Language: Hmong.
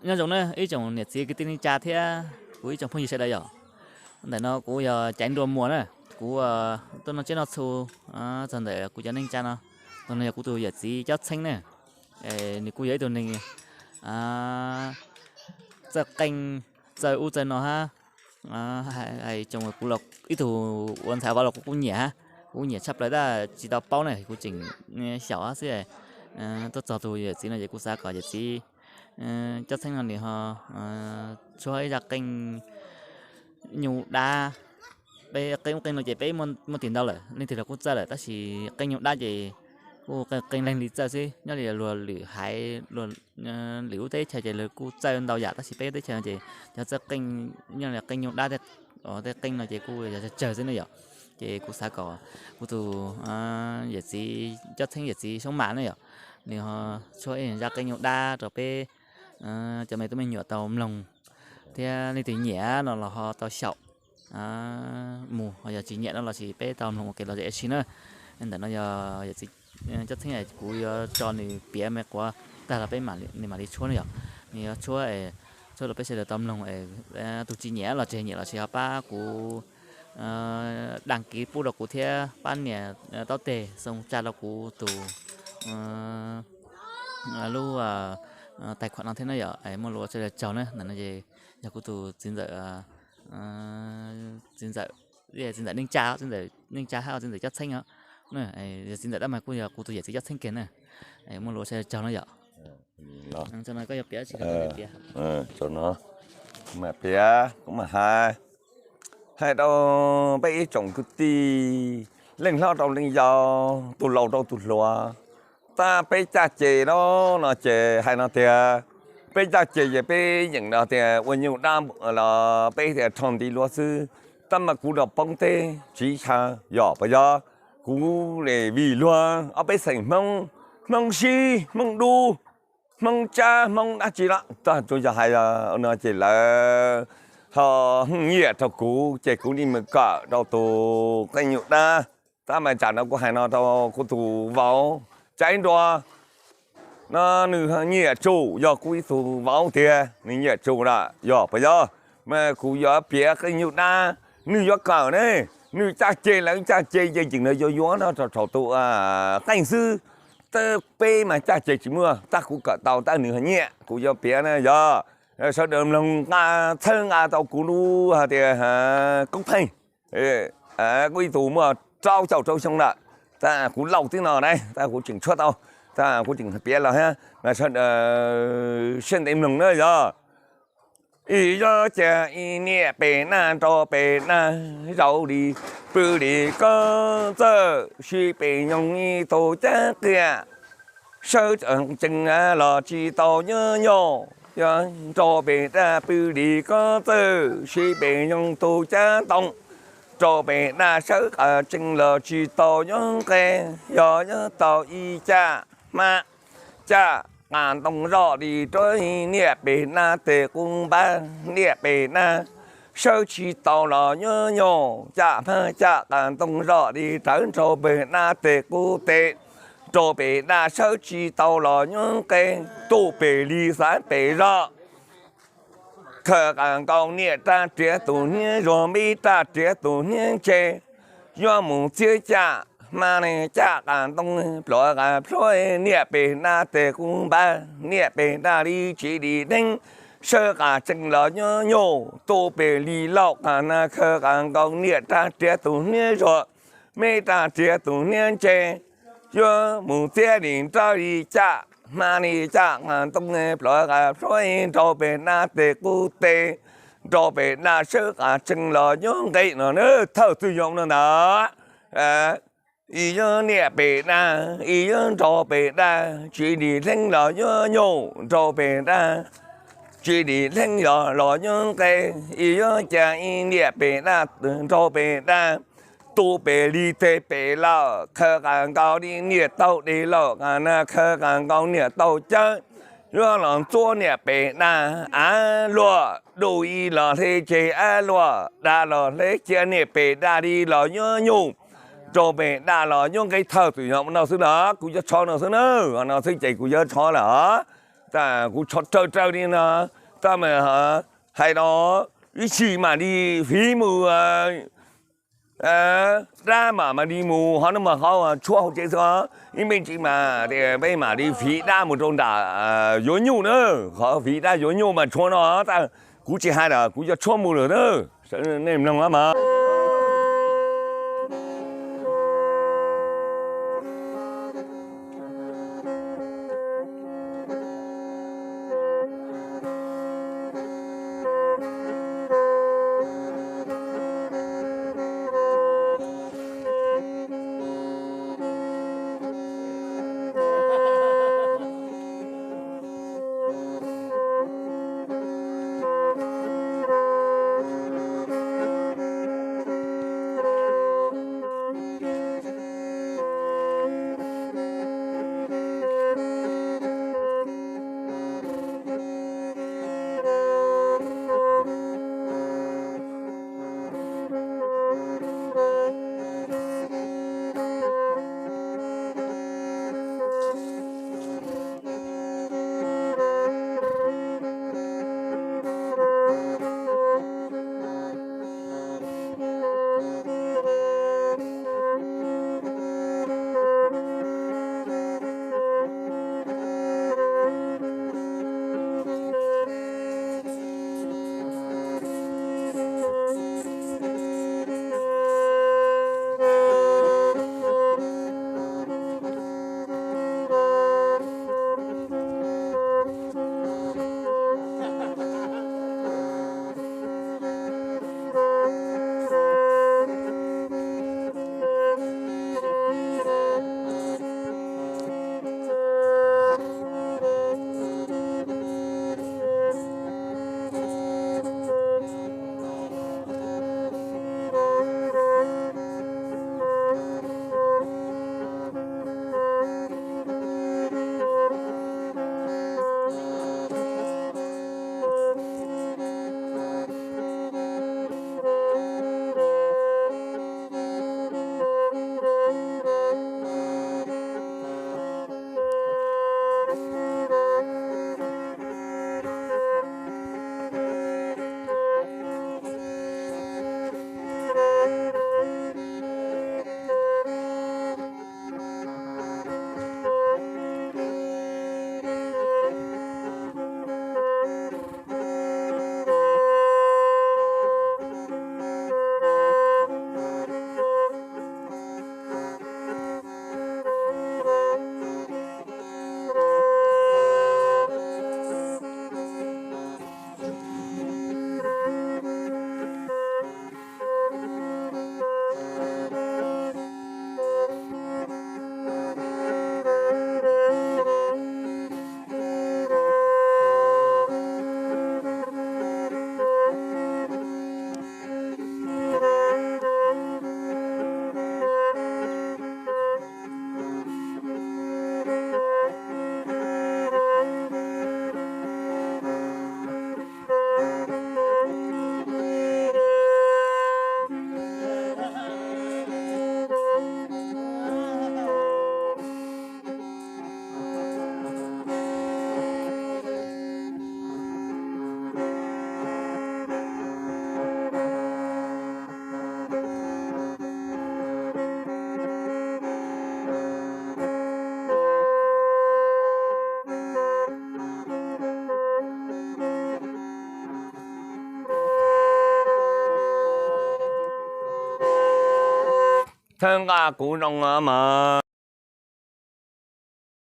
Nyob zoo na ib tsoom niam txiv kwv tij neej tsa thiab kuv ib tsoom phooj ywg sawv daws yom. Ntawm no kuv yog Caiv Nruas Muas na, kuv tuaj noj tsiab noj txhu txog ntawm kuv cov neej tsa no. Tus no yog kuv tus yawm txiv Cob Txheeb na, nws kuj yog ib tug neeg txawj qeej txawj ub txawj no hab. Hais tsoom kuv los ib tug ua ntxhais vauv los kuv kuj nyiam hab, kuv nyiam tshaj plaws tab tsis tau paub ne, kuv tseem xyaum hab xwb. Tuaj txog tus yawm txiv no ces kuv xav kom yawm txiv Cob Txheeb no nws ho tshuab ib zaj qeej nyuj dab. Peb qeej ub qeej no ces peb muaj tis ntau lawm, leej twg los kuj txawj lawm, tab sis qeej nyuj dab ces kuj qeej leeg li txawj xwb. Nyob li luag lwm haiv, lwm lub teb chaws ces lawv kuj txawj ntau yam, tab sis peb teb chaws no ces cov txawj qeej, nyob li qeej nyuj dab tej qeej no ces kuj yog tsawg tsawg xwb ne yom. Ces kuv xav kom kuv tus yawm txiv Cob Txheeb, yawm txiv Xyoob Mas ne yom, nws ho tshuab ib zaj qeej nyuj dab rau peb cov me tub me nyuam tau mloog, thiab leej twg nyiam no los ho tau xyaum mus, ho yog tsis nyiam no los sis peb tau mloog ua kev lom zem ua si na. Ntawm no yog yawm txiv Cob Txheeb, kuv yuav tso nws piav me quav tag los peb, nws mam li tshuab ne yom. Nws yuav tshuab, tshuab rau peb sawv daws tau mloog. Tus tsis nyiam los tseg, nyiam los sis ho pab kuv dag kiv pub rau kuv thiab pab nias taub teg xoo tsa rau kuv tus lub tais khuam no thiab na yom. Muaj lus ua tsaug, tsaug na. Ntawm no ces yog kuv tus txiv ntxawm, txiv ntxawm, txiv ntxawm neej tsa, txiv ntxawm neej tsa hab txiv ntxawm Cob Txheeb os. Yog txiv ntxawm dab mas kuj yog kuv tus yawm txiv Cob Txheeb kiag na. Muaj lus ua tsaug, tsaug na yom. Koj yuav piav tsi, piav, kuv mam hais, hais rau peb ib tsoom kwv tij, leej hlob rau leej yau, tus laus rau tus hluas. Tab peb caj ces no, no ces hais no tias, peb caj ces ces peb yeem no tias ua nyuj dab los peb tias rho nti luab xwb. Tab mas kuv los poob teb tsiv xya, yog puas yog? Kuv le vim luag ob peb xeem Hmoob, Hmoob Sib, Hmoob Dub, Hmoob Tsab, Hmoob dab tsi los tag tsuas yog hais no ces lawv ho nyiam rau kuv ces kuv li mus kawm rau tus qeej nyuj dab. Tab mas tsam no kuv hais no rau kuv tus vauv Caiv Nruas no, nws nyiam tsum, yog kuv ib tug vauv tiag nws nyiam tsum lawm, yog puas yog? Mas kuv yuav piav qeej nyuj dab, nws yuav kawm ne, nws caj ces lawv caj ces ces ces nws yuav yuav no rau thaum tus qeej xwb. Tab peb mas caj ces tsis muaj, tab kuv kawm tau tab nws ho nyiam, kuv yuav piav na yog. Sawv daws mloog nqa, txhawb nqa tau kuv lub hais tias koob pheej. Kuv ib tug muaj rau caum rau xyoo lawm, tab kuv laus tib no na, tab kuv tseem tshuab tau, tab kuv tseem piav los thiab mas sawv daws siab ntev mloog na yog. Ib yog cas ib niam pem naj nrau pem naj, zaum li pw li kob txawj, sib pem nyoog ib tug cab qias, sawb tsees los tsis tau nyob nyuj. Yog nrau pem naj pw li kob txawj, sib pem nyoog tug cab ntoo, nrau pem naj sawb qas tsees los tsis tau nyob nqe. Yog nyob tau ib caj hmab, caj qas ntoo zoj li rab, niam pem naj tes qub npab, niam pem naj sawb tsis tau los nyob nyuj. Caj hmab caj qas ntoo zoj li rawv, nrau pem naj tes qub tes, nrau pem naj sawb tsis tau los nyob nqe. Tus pem li xav pem zoj, khaws qas nkaus niam raj riav tus hniab zuag, me raj riav tus hniab ntse. Yuav mus txiav caj hmab ne caj qas ntoo, pluav qas plhuav, niam pem naj tes qub npab, niam pem naj li tsis li neeb, sawb qas tsees los nyob nyuj. Tus pem li lauj qas na, khaws qas nkaus niam raj riav tus hniab zuag, me raj riav tus hniab ntse. Yuav mus txiav li nrab li caj hmab li caj qas ntoo, pluav qas plhuav, nrau pem naj tes qub tes, nrau pem naj sawb qas tsees los nyob nqe no na. Thawj txwm yog no ntag. Ib yog niam pem naj, ib yog nrau pem naj, tsis li neeb los nyob nyuj, nrau pem naj, tsis li neeb los nyob nqe. Ib yog cas ib niam pem naj, nrau pem naj, tus pem li tes pem lawm, khaws qas nkaus li niam taug dej laum qas na, khaws qas nkaus niam taug cawb. Yuav los ntxuav niam pem naj, av luaj, du ib los hle tseg av luaj, dav los hle cia niam pem naj li los nyob nyuj, nrau pem naj los nyob nqe. Thawj txwm yog no xwb na, kuv yuav tshov no xwb na, no xwb ces kuv yuav tshov lawm os. Kuv tso raws raws li no, tab mas hais no, ib sim mam li fiv mus dab mam mam li mus ho no mas ho tshuab hauv tsev xwb. Ib me ntsis mas peb mam li fiv dab mus rau nram yuav nyuj na. Qhov fiv dab yuav nyuj mas tshuab no, kuv tsis hais lawm, kuv yuav tshuab mus lawm na. Nej mloog mas. Thawj nqa kuv zoo mas.